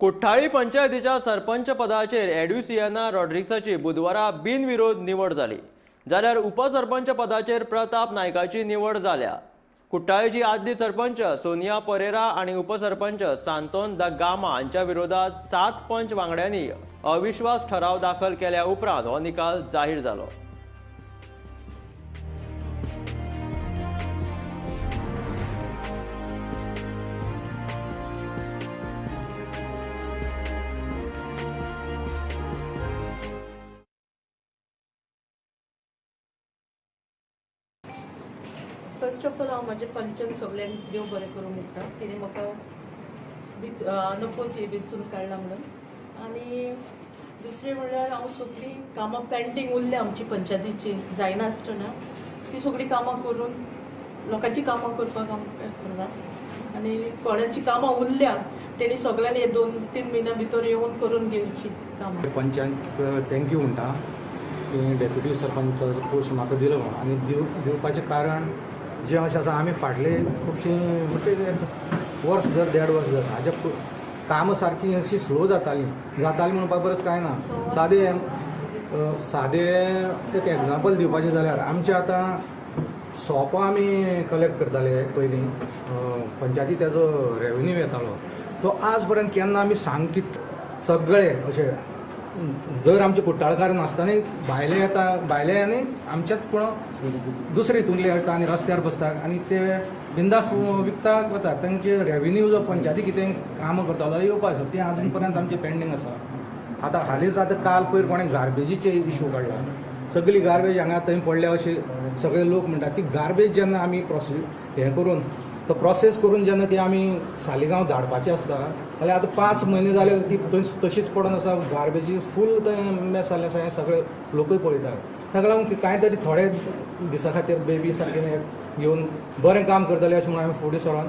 कुठ्ठाळी पंचायतीच्या सरपंच पदाचेर एड्युसियाना रॉड्रिग्साची बुधवारा बिनविरोध निवड जाली, जाल्यार उपसरपंच पदाचेर प्रताप नायकाची निवड जाल्या। कुठ्ठाळीची आदली सरपंच सोनिया परेरा आनी उपसरपंच सांतोन the Gama हांच्या विरोधात 7 पंच वांगड्यांनी अविश्वास ठराव दाखल केल्या उपरांत हो निकाल जाहीर जालो। फर्स्ट ऑफ ऑल हांव म्हज्या पंचांक सगळ्यांक देव बरें करूं म्हणटा, तेणी म्हाका अनपोज वेंचून काडला म्हणून। आनी दुसरें म्हणल्यार हांव सगळीं कामां पेंडींग उरल्या आमची पंचायतीची जायनासतना ती सगळीं कामां करून लोकांची कामां करपाक आमकां सोदना आनी कोणाची कामां उरल्या तेणी सगळ्यांनी हे 2-3 म्हयन्या भितर येवन करून घेवची कामां। पंचांक thank you म्हणटा की डेप्युटी सरपंचाचो पोस्ट म्हाका दिलो आनी दिवपाचें कारण जें अशें आसा, आमी फाटले खुबशीं म्हणजे वर्स धर 1.5 वर्स धर हाज्या कामां सारकी अशी स्लो जातालीं म्हणपा परस कांय ना। सादें सादें एक एग्जाम्पल दिवपाचें जाल्यार आमचें आतां सोपां आमी कलेक्ट करताले पयलीं, पंचायती तेजो रेवेन्यू येतालो तो आज पर्यंत केन्ना आमी सामकी सगळे अशे जर आमचे कुट्टाळकार नासतना भायले येता, भायले आनी आमच्याच पूण दुसरे हितूंतले येता आनी रस्त्यार बसता आनी ते बिंदास विकता वता। तांचे रेवेन्यू जो पंचायती कितें कामां करतालो येवपा आसा तें आजून पर्यंत आमचें पेंडींग आसा। आतां हालींच आतां काल पयर कोणें गार्बेजीचे इशू काडला, सगळी गार्बेज हांगा थंय पडल्या अशें सगळे लोक म्हणटात। ती गार्बेज जेन्ना आमी प्रोसेस हें करून तो प्रोसेस करून जेन्ना ती आमी सालिगांव धाडपाची आसता जाल्यार आतां 5 म्हयने जाले ती थंय तशीच पडून आसा, गार्बेजी फूल थंय मेस जाल्लें आसा, हें सगळे लोकूय पळयतात। ताका लागून कांय तरी थोडे दिसा खातीर बेबी सारकें घेवन बरें काम करतले अशें म्हणून आमी फुडें सरोन